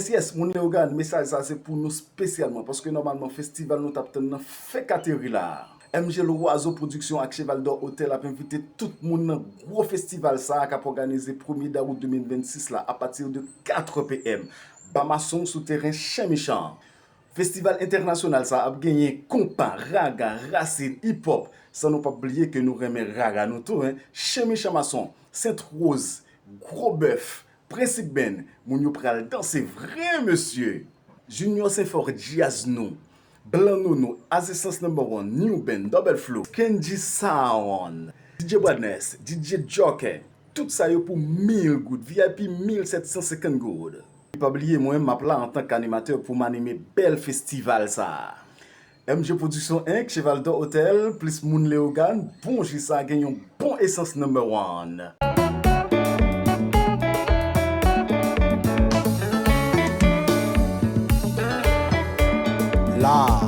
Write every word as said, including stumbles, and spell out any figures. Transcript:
Yes, yes, moun Leyogàn, mesaj sa se pou nou espesyalman, paske nòmalman festival nou t ap tann nan fenk ateri la. M G Loiseau Production ak Cheval d'Or Hotel ap envite tout moun nan gwo festival sa a k ap òganize premye dawout de mil vennsis la apati de kat p m. Ba mason sou teren Chen Mechan. Festival entènasyonal sa ap genyen konpa, raga, rasin, hip hop, san nou p ap bliye ke nou renmen raga nou tou, en. Chen Mechan Mason, Sent Woz, Gwo Bèf, Prensip Band, moun yo pral danse vre mesye. Junior Senfò, Djaz Nou, Blan Nono, Azesans Number One, New Band, Double Flow, Kenji Sound, D J Bradness, D J Joker, tout sa yo pou mil goud, V I P mil sèt san senkant goud. Pa bliye mwen, m ap la antank animatè pou m anime bèl festival sa a. M G Production Inc, Cheval d'Or Hotel, plis moun Leyogàn, bon ji sa gen yon bon esans number one. La,